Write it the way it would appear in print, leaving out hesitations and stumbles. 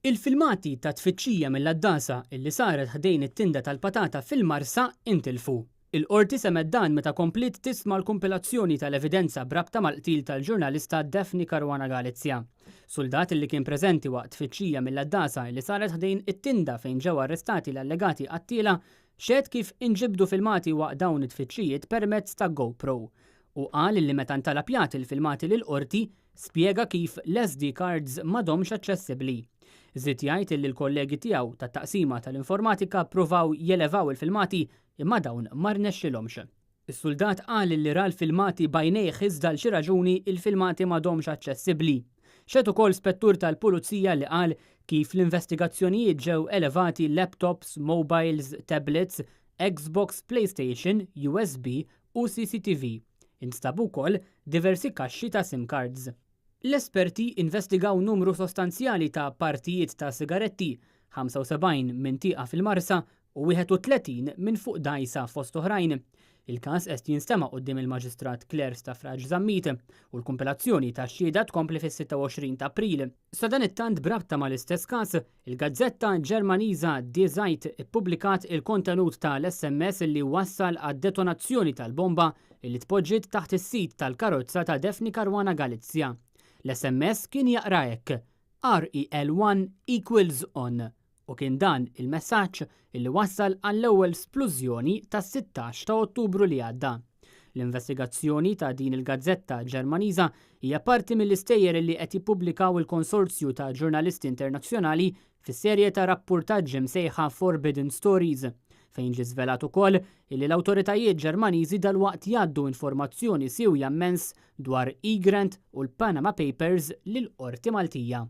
Il-filmati ta' tfittxija mill-għaddasa illi saret ħdejn it-tinda tal-patata fil-Marsa intilfu. Il-Qorti semgħet dan meta kompliet tisma' l-kumpilazzjoni tal-evidenza b'rabta mal-qtil tal-ġurnalista Daphne Caruana Galizia. Suldat illi kien preżenti waqt tfittxija mill-għaddasa illi saret ħdejn it-tinda fejn ġew arrestati l-allegati qattiela xehed kif inġibdu filmati waqt dawn it-tfittxijiet permezz ta' GoPro. Hu qal illi meta ntalab jagħti l-filmati lill-Qorti, spjega kif l-SD cards m'għadhomx aċċessibbli. Żied jgħid illi l-kollegi tiegħu tat-taqsima tal-informatika ppruvaw jelevaw il-filmati imma dawn ma rnexxilhomx. Is-suldat qal illi ra l-filmati b'għajnejh iżda għal xi raġuni l-filmati m'għadhomx aċċessibbli. Xehed ukoll spettur tal-Pulizija li qal kif l-investigazzjonijiet ġew elevati laptops, mobiles, tablets, Xbox, Playstation, USB u CCTV. Instabu wkoll diversi kaxxi ta' sim cards. L-esperti investigaw numru sostanzjali ta' partijiet ta' sigaretti, 75 minn tieqa fil-Marsa u 31 minn fuq dgħajsa fost oħrajn. Il-każ qed jinstema' quddiem il-Maġistrat Claire Stafrace Zammit u l-kumpilazzjoni tax-xhieda tkompli fis-26 ta' April. Sadanittant b'rabta mal-istess każ, il-gazzetta Ġermaniża Die Zeit ippubblikat il-kontenut tal-SMS li wassal għad-detonazzjoni tal-bomba li tpoġġiet taħt is-sit tal-karozza ta' Daphne Caruana Galizia. L-SMS kien jaqra hekk, REL1 equals on u kien dan il-messaġġ illi wassal għall-ewwel splużjoni tas-16 ta' Ottubru li għadda. L-investigazzjoni ta' din il-gazzetta Ġermaniża hija parti mill-istejjer li qed jippubblikaw il-Konsorzju ta' Ġurnalisti Internazzjonali fis-serje ta' rappurtaġġi msejħa Forbidden Stories, fejn ġie żvelat ukoll illi l-awtoritajiet Ġermaniżi dalwaqt jgħaddu informazzjoni siewja mmens dwar Egrant u l-Panama Papers lill-Qorti Maltija.